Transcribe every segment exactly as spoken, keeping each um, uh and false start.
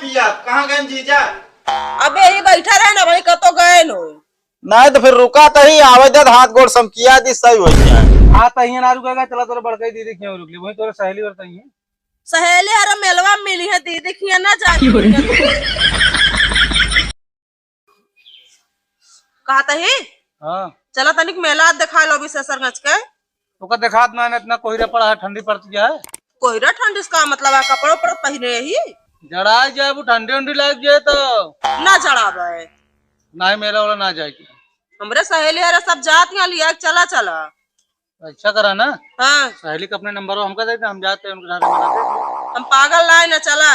पिया, कहाँ गए जीजा? अबे यही बैठा रहे ना भाई, कतो गए न हो। नहीं तो फिर रुका तो ही, आवे दे, हाथ गोड़ समकिया दी, सही हो जाए। हाँ, तो हियाँ ना रुकेगा, चला तोरे बड़का दीदी के यहाँ रुक ली, वहीं तोरे सहेली और तहीं है। सहेली हर मेलवा में मिली है, दीदी के यहाँ ना जाए। कहा तही? हाँ। चला तनिक मेला देखा लो अभी ससरगंज के। ओका देखात ना, इतना कोहरा पड़ा है, ठंडी पड़ती है। कोहरा ठंडी से का मतलब है, कपड़ों पर पहिने ही। जड़ाई जाए, वो ठंडी उंडी लाग जाए तो। ना जड़ावे। ना ही मेला वाला ना जाए के। हमरे सहेली हरे सब जात यहाँ लिया के चला, चला। ऐसा करा ना। हाँ। सहेली का अपने नंबर हमका दे दे, हम जाते हैं उनके साथ मेला देख ले। हम पागल ना है ना, चला।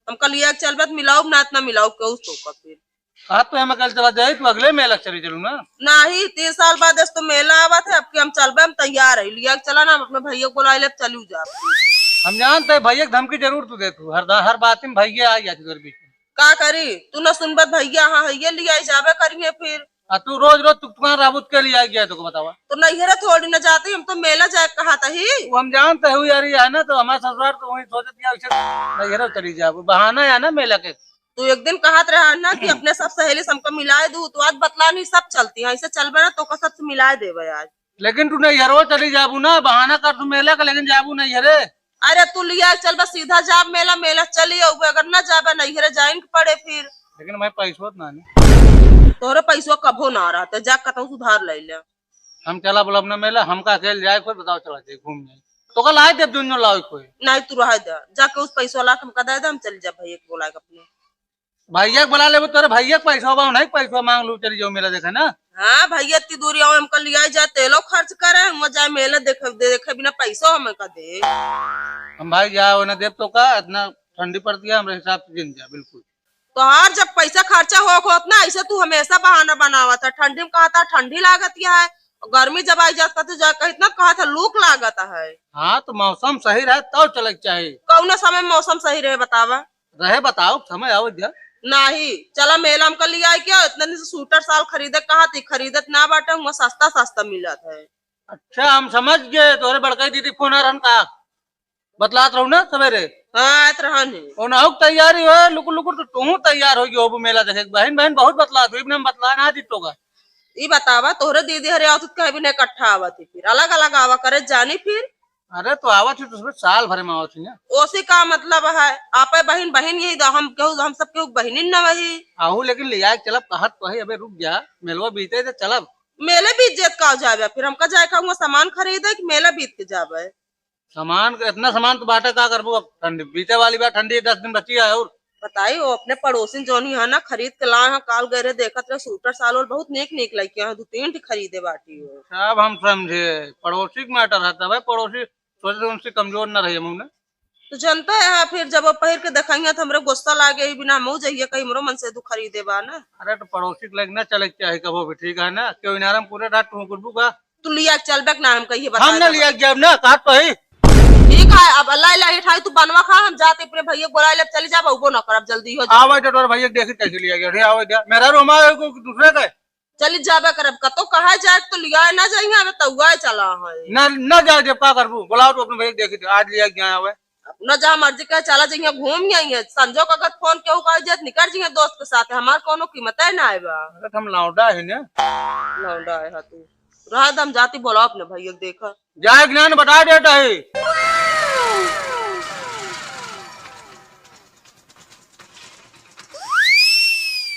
हम कल लिया के चलबे तो मिलाऊब ना, इतना मिलाऊब के उस तो का फिर। हाँ, तो हम कल चला जाए, तू अगले मेला चली चलू ना। नहीं, तीन साल बाद इस तो मेला आवत है, अब के हम चलबे, हम तैयार है, लिया के चला ना, हम अपने भैया को बुला ले, चलू जा। हम जानते हैं भैया की धमकी जरूर तू दे, तू हर दा-, हर बात में भैया आ जाती तेरे बीच में। का करी, तू ना सुनबत भैया, हाँ, है ये लिया जाबे करिए फिर। आ तू रोज रोज तुक तुकान राबुत के लिया गया, तो को बतावा। तो नैहरे थोड़ी ना जाती, हम तो मेला जाए कहा तही। वो हम जानते हैं यार, ये है ना, तो हमारा ससुराल तो वही सोचत या उसे नैहरे चली जाबू, बहाना है ना मेला के। तू एक दिन कहत रहा ना कि अपने सब सहेली से हमका मिलाए दू, तो आज बतला नहीं, सब चलती है, ऐसे चलबे ना तो का सबसे मिलाए देबे आज। लेकिन तू नैहरो चली जाबू ना, बहाना कर तू मेला का, लेकिन जाबू नैहरे। अरे तू लिया चल बस सीधा जाब मेला, मेला चली अउबे, अगर ना जाबे नैहरे जाइन के पड़े फिर। लेकिन भाई पैसो तो ना ने। तोहरे पैसो कभो ना रहते, जा कतहु सुधार ले ले। हम चला बोला अपना मेला, हमका अकेले जाए कोई बताओ, चला जाए घूम जाए। तो कल आए देव दुनिया लाओ कोई। नहीं तू रह दे, जाके उस पैसो ला के हमका दे दे, हम चल जा भैया के बोला के अपने। भैया के बोला लेबो, तोरे भैया के पैसा बा, नहीं पैसा मांग लू, चली जाओ मेला देखे ना। हाँ भैया, इतनी दूरी आओ, हमका लिया जाए, तेलो खर्च करे, हम जाए मेला देखे, देखे बिना पैसा हमें का दे। हम भाई जाओ ना देव तो का, इतना ठंडी पड़ती है, हमरे हिसाब से जिन जा, बिल्कुल। तोहार जब पैसा खर्चा हो होत ना, ऐसे तू हमेशा बहाना बनावत है। ठंडी में कहता ठंडी लागत है, गर्मी जब आई जात कहते जा कहित ना कहत है लूक लागत है। हाँ, तो मौसम सही रहे तब चले के चाही। कौन समय मौसम सही रहे बतावा? रहे बताओ, समय आवत जा। नाही, चला मेला हमका लिया है क्या? इतने दिन से सूटर साल खरीदे कहा थी, खरीदत ना बाटे, हुआ सस्ता सस्ता मिलत है। अच्छा, हम समझ गए, तोहरे बड़का दीदी फोन आ रहन का? बतलात रहू ना सवेरे। हाँ, आत रहन है। ओनाहू के तैयारी हो, लुकुर लुकुर तो तू तैयार हो गयो, अब मेला देखे के। बहन, बहन बहुत बतलात हो, इबने हम बतला ना जीतो का। ई बतावा, तोहरे दीदी हरे आवत कहे भी नहीं इकट्ठा आवत है, फिर अलग अलग आवा करे जानी फिर। अरे तो आवत ही तो उसमें साल भरे में आवत ही ना। ओसे का मतलब है, आपे बहिन बहिन यही तो हम केहू, हम सब केहू बहिनिन न वही। आहू लेकिन ले आए चलब कहत तो है, अबे रुक जा, मेलवा बीते तो चलब। मेले बीत जेत का हो जाबे, फिर हमका जाए का हुआ सामान खरीदे कि मेला बीत के जाबे? सामान के इतना सामान तो बाटे का करबू, अब ठंडी बीते वाली बा, ठंडी दस दिन बची है और। बताई वो अपने पड़ोसिन जौन ही है ना खरीद के लाए हैं, काल गए रहे देखत रहे सूटर साल वाल बहुत नीक नीक लइके हैं, दो तीन ठी खरीदे बाटी हो। अब हम समझे पड़ोसी के मैटर है, तबे पड़ोसी सोचे उनसे कमजोर न रही हमहू ना। तो जनता है हाँ, फिर जब वो पहिर के देखाइया तो हमरे गुस्सा लागे ही बिना हमहू जइया कहीं हमरो मन से तू खरीदे बा ना। अरे तो पड़ोसी के लगे ना चले के चाहे कबो भी, ठीक है ना, क्यों इनारम पूरे रात तू कुछ का। तू लिया के चलबे के ना हम कहिए बता हम ना दे। लिया के जाब ना, कहत तो ही। ठीक है, अब अल्लाह इलाही ठाई तू बनवा खा, हम जाते अपने भैया बोला ले चली जाब, उबो ना करब, जल्दी हो जा। आवे तो तोर भैया के देखी कैसे लिया गया, ठीक आवे दे। मेरा रूम आवे को दूसरे का। चली जाबे करब, कतो कहा जाए तो लिया ना जाइए, अबे तउआ चला है। ना, ना जाए जब का करबू, बुलाओ तो अपने भैया के देखी दे, आज लिया गया आवे। अपना जहाँ मर्जी का चला जाइए, घूम आइए। संजो का अगर फोन केहू कर जाए, निकल जाइए दोस्त के साथ, हमार कोनो कीमत है ना आए बा। अरे तो हम लौंडा है ना। लौंडा है तू। रहा दम जाती बोला अपने भैया के देखा। जाए के ना बता देता है।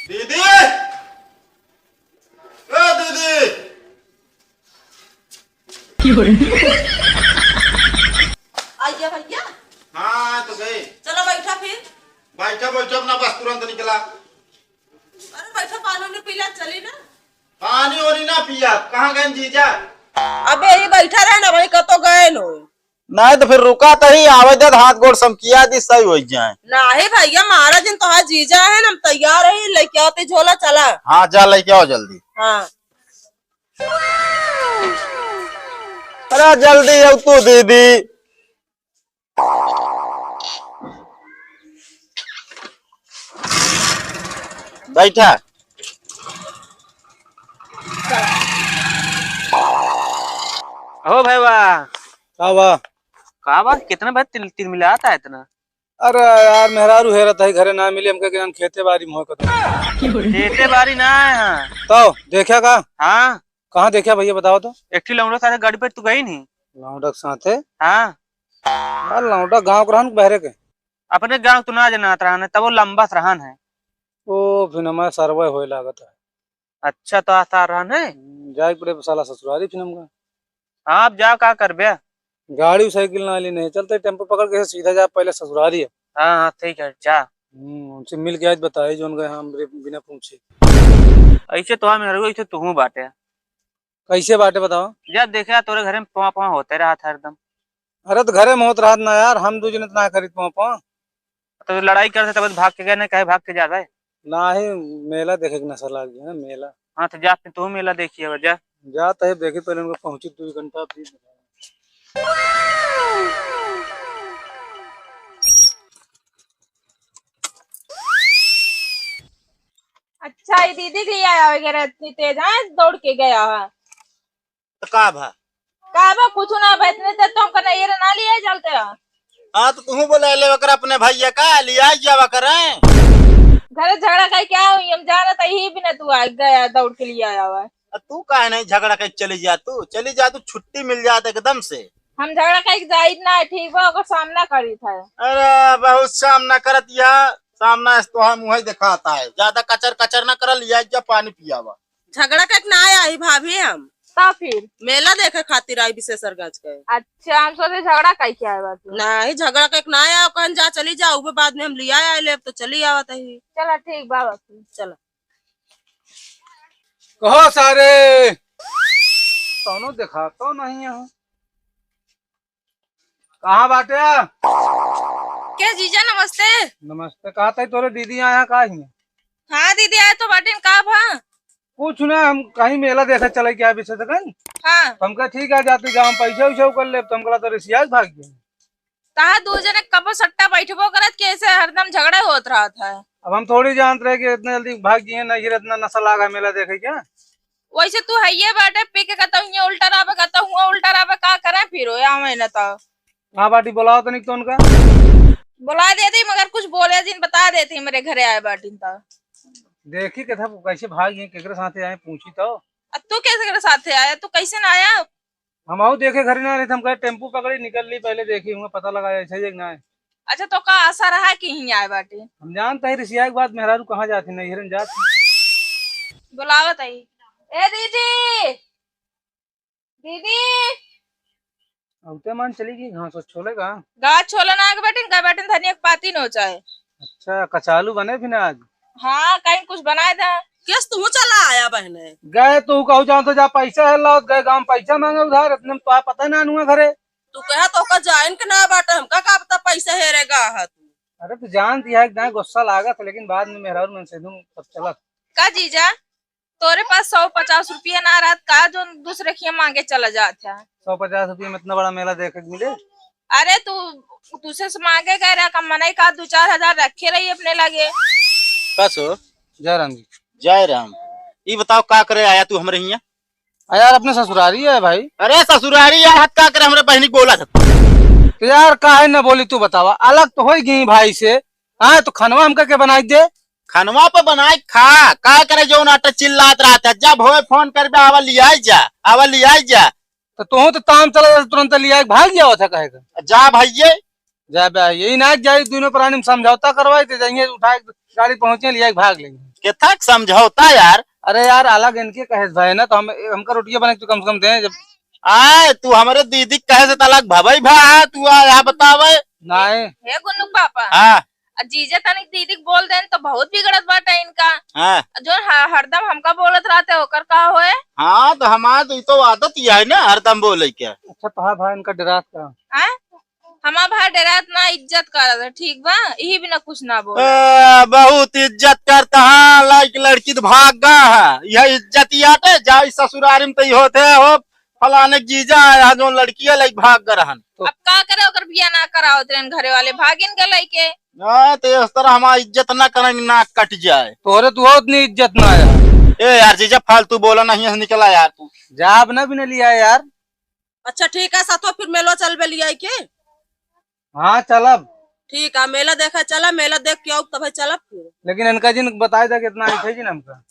दीदी, ए दीदी। आइया भैया। हाँ, तो गए। चलो बैठा फिर। बैठा, बैठा अपना बस तुरंत निकला। अरे बैठा, पानी उनी पी ले, चली ना। पानी ओनी ना पिया, कहाँ गए जीजा? अबे यही बैठा रहे ना भाई, कतो गए नो। नहीं तो फिर रुका तो ही, आवे दे, हाथ गोड़ समकिया दी, सही हो जाए। नहीं भैया, महाराज इन तोहार जीजा है ना, हम तैयार है, लेके आते झोला, चला। हाँ, जा लेके आओ जल्दी। हाँ। अरे जल्दी आओ तू दीदी। बैठा। हो भाई वाह। का बा? का बा? कितना बार तिल-, तिलमिलात है इतना? अरे यार, मेहरारू हेरत है, घरे ना मिली, हमके के जान खेते बारी में हो कतौ। खेते बारी ना है, हाँ। तो देखा का? हाँ। कहाँ देखा भैया, बताओ तो। एक ठी लौंडा साथे गाड़ी पे तू गई नहीं? लौंडा के साथे? हाँ। यार, लौंडा गाँव के रहन के बहरे के? अपने गाँव तू ना जनात रहन है, तब वो लंबा से रहन है। ओ, फिर हमारे सर्वे होए लागत है। अच्छा, तो आसार रहन है? हम्म, जाए के पड़े साला ससुरारी फिर हमका। हाँ, अब जा, का करबे? गाड़ी साइकिल ना लेने, चलते टेम्पो पकड़ के सीधा जा, पहले ससुरारी है। हाँ, हाँ, ठीक है, जा। हम्म, उनसे मिल के आज बताए, जो उनका हमरे बिना पूछे। ऐसे तो हम मेहरगो, ऐसे तुहूँ बाटे। कैसे बाटे बताओ? जा देखे, तोरे घरे में पों पों होते रहत हरदम। अरे, तो घरे में होत रहत ना यार, हम दू जने तो ना करित पों पों। तो लड़ाई करते तब भाग के गए, नहीं कहे भाग के जाबे। नाही, मेला देखे के नशा लाग गया ना, मेला। हाँ, तो जा, तू मेला देखिए, जा। जा, तब देखी, पहले उनको पहुँची, दो घंटा बीत गया। अच्छा, ये दीदी के लिए आया वगैरह, इतनी तेज है, दौड़ के गया है। तो का भा? का बा, कुछ ना बा, इतने तेज तो हमका नहीं रे, ना लिए चलते हैं। हाँ, तो तू बोला ले वकर अपने भैया का, लिया जावा करें। घरे झगड़ा कई क्या हुई, हम जानत ही बिना तू आ गया, दौड़ के लिए आया हुआ है। आ, तू काहे नहीं झगड़ा कई चली जा, तू चली जा, तू छुट्टी मिल जात एकदम से। हम झगड़ा कई जाइत ना है, ठीक बा, ओकर सामना करीत है। अरे, बहुत सामना करत या, सामना से तोहार मुँह ही दिखाता है, ज्यादा कचर कचर ना कर, लिया जा पानी पियावा। झगड़ा कइके ना आया ही भाभी हम। ता फिर? मेला देखे खातिर आई विशेषरगंज के। अच्छा, हम सोचे झगड़ा कइके आए बा तू। नाही, झगड़ा कइके ना आया, कहन जा, चली जा, उबे बाद में हम लिया आए लेब, तो चली आवत ही। चला ठीक बा बापू। चला। कहो सारे, कौनो देखा तो नहीं है। कहाँ बाटे? के जीजा, नमस्ते। नमस्ते। कहा तई तोरे दीदी आया का ही? हाँ दीदी, आए तो बाटिन, का भा? कुछ ना, हम कहीं मेला देखे चले क्या विशेषरगंज। हाँ। तो हमका ठीक है, जाती गाँव पैसा वैसा कर ले, तो हमका तो रिसिया भाग गया। कहा दू जने कबो सट्टा बैठबो करत कि ऐसे हरदम झगड़ा होत रहत है। अब हम थोड़ी जानत रहे कि इतने जल्दी भाग गए, नहीं इतना नशा लागा मेला देखे क्या? वैसे तू हइये बाटे, पी के कतहु हियाँ उल्टा रहबे, कतहु हुआँ उल्टा रहबे, का करे फिर हो, आवे न तो। हाँ बाटी, बुलाओ तनिक तो उनका। बुला देती, मगर कुछ बोले जिन, बता देती, मेरे घरे आए बाटिन तो। देखी के था, कैसे भाग गए, केकरे साथे आए, पूछी तो। अब तू कैसे के साथे आया, तू कैसे ना आया? हम आऊ देखे घरे ना रहे, हम कहे टेम्पू पकड़ी, निकल ली, पहले देखी, हुआँ पता लगा, ऐसे ही एक ना है। अच्छा, तो का आशा रहा कि यहीं आए बाटे? हम जानते हैं, रिसिया के बाद मेहरारू कहाँ जाती, नहीं हिरन जाती। बुलावत आई। ए दीदी, दीदी। अब ते मन चली गई, घास छोले का? घास छोले ना आगे बैठिन, गए बैठिन धनिया के पाती नोचाए। अच्छा, कचालू बने भी ना आज? हाँ, कहीं कुछ बनाए था। केस तू चला आया बहने? गए तू कहू जान तो जा पैसा है लाओ, गए गाँव पैसा मांगे उधार, इतने में तो पता ना नुआ घरे। तू कहा तो का जाइन के ना बाटे, हमका का पता पैसा हेरेगा हा तू। अरे तू जान दिया एक दाएं गुस्सा लागत, लेकिन बाद में मेहरारू मन से दूं सब चलत। का जीजा, तोरे पास सौ पचास रुपया ना रहत का, जो दूसरे के मांगे चला जात है? सौ पचास रुपया में इतना बड़ा मेला देखे के मिले? अरे तू दूसरे से मांगे गए रहा, कम मनई का दो चार हजार रखे रही अपने लगे। का सो? जय राम जी। जय राम। ई बताओ का करे आया तू हमरे हियाँ? आ यार, अपने ससुरारी है भाई। अरे ससुरारी यार, हत का करे हमरे बहनी के बोला था। तो यार काहे न बोली तू बतावा, अलग तो होई गई भाई से। हाँ, तो खनवा हमका के बनाई दे? खनवा पे बनाई खा, का करे जौन आटा चिल्लात रहत है, जब होए फोन करबे, आवा लियाई जा, आवा लियाई जा। तो तोहू तो ताम चला जा, तुरंत लियाई के भाग जावत है कहे का। जा भइये। जा बे, यही ना जाई, दोनों प्राणी में समझौता करवाई, तो जाइए उठा के गाड़ी पहुंचे, लिया के भाग लेंगे। केथा के समझौता यार? अरे यार, अलग इनके कहे भाई ना, तो हम, हमका रोटियां बना के तू कम से कम दे जब। आए, तू हमरे दीदी के कहे से त अलग भवई भा, तू आ, आ बतावे। नहीं। हे गुन्नू पापा। हाँ। आ जीजा तनिक दीदी के बोल देन तो बहुत बिगड़त बाटे इनका। हाँ। जो ह-, हरदम हमका बोलत रहते, ओकर का होए? हाँ, तो हमार तो, ई तो आदत ही है ना, हरदम बोले के। अच्छा, तोहार भाई इनका डरात का? हैं? हमार भाई डरात ना, इज्जत करत है, ठीक बा? यही बिना कुछ ना बोल। ए, बहुत इज्जत करता है, लाइक लड़की तो भाग गा है, यह इज्जत ही आटे, जाई ससुरारी में तो ही होते हो, फलाने के जीजा आया है, जो लड़की है, लाइक भाग गा रहन। अब का करे, ओकर बिया ना करावत रहन, घरे वाले भागिन के लइके। हाँ, तो इस तरह हमार इज्जत ना करेंगे, नाक कट जाए। तोहरे तो बहुत नहीं इज्जत ना आया। ए यार, जीजा फालतू बोला नहीं है, निकला यार तू। जाब ना भी ना लिया यार। अच्छा ठीक है, साथो फिर मेलो चलबे लियाई के। हाँ, चलब। ठीक है, मेला देखा चला, मेला देख के आउब तब चलब फिर। लेकिन इनका जिन बताए दे कितना ऐठे जिन हमका।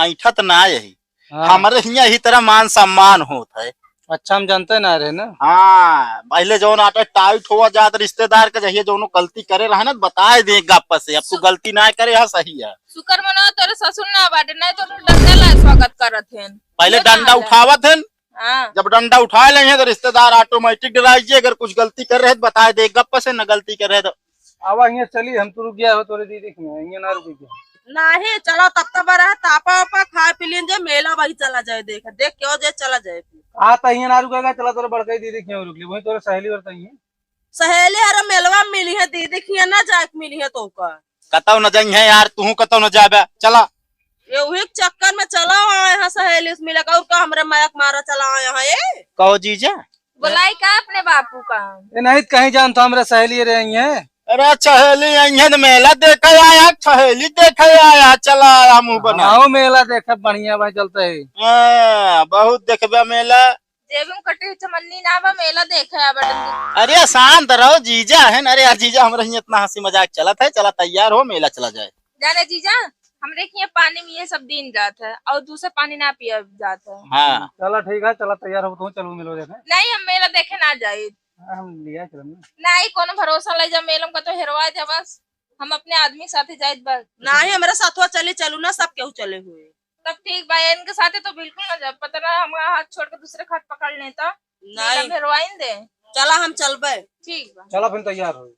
ऐठत ना यही। हाँ। हमरे हियाँ यही तरह मान सम्मान होत है। अच्छा, हम जानते ना रहे ना। हाँ, पहले जौन आटा टाइट हुआ जात रिश्तेदार के, जहिया जौनो गलती करे रहे ना, बताए दे गप से, अब तू सु- गलती ना करे, हाँ सही है। शुक्र मनाओ तोरे ससुर ना बाटे, नहीं तो डंडा ला स्वागत करत हैं। पहले ये डंडा ना उठावत हैं, हाँ। जब डंडा उठा ले हैं तो रिश्तेदार automatic डराई जे, अगर कुछ गलती कर रहे तो बताए दे गप से, न गलती कर रहे तो। आवा हियाँ चली, हम तो रुक गया हो तोरे दीदी के हियाँ, हियाँ ना रुक गया। नाही, चलो तब तक बड़ा है, तापा वापा खा पी लीन जे, मेला वही चला जाए, देख, देख क्यों जे चला जाए। हाँ, तो हियाँ ना रुकेगा, चला तोरे बड़का ही दीदी के हियाँ रुक ली, वही तोरे सहेली और तही है। सहेली हर मेलवा में मिली है, दीदी के हियाँ ना जाए के मिली है तो का। कतौ न जाई है यार, तू कतौ न जाबे, चला। ये वही चक्कर में चला आए हैं सहेली से मिले का, और का हमरे मयक मारा चला आए हैं ये। कहो जीजा। बुलाई का अपने बापू का? ये नहीं तो कहीं जान तो हमरे सहेली रही है। अरे सहेली आई है तो मेला देखे आया, सहेली देखे आया, चला आया मुँह बना। हाँ, मेला देखे बढ़िया भाई चलते है। हाँ, बहुत देखबे मेला। जेबी में कटी चमन्नी ना बा, मेला देखे आ बटन दीदी। अरे शांत रहो, जीजा है ना। अरे यार जीजा, हमरा हियाँ इतना हँसी मजाक चलत है, चला तैयार हो, मेला चला जाए। जाने जीजा, हमरे के हियाँ पानी में ये सब दिन जात है और दूसरे पानी ना पिया जात है। हाँ। चला ठीक है, चला तैयार हो, तू चलो मेला देखे। नहीं, हम मेला देखे ना जाए। हाँ, हम लिया चलो ना। नहीं, कोनो भरोसा ले जा, मेला में का तो हेरवा दे बस। हम अपने आदमी के साथे जाइत बा। नाही, हमरा साथवा चली, चलू ना, सब केहू चले हुए। तब ठीक बा, इनके साथे तो बिल्कुल ना जाब। पता ना हमारा हाथ छोड़ के दूसरे के हाथ पकड़ लें तो। नहीं। मेला में हेरवाइन दे। चला, हम चलबे। ठीक बा। चला फिर तैयार हो।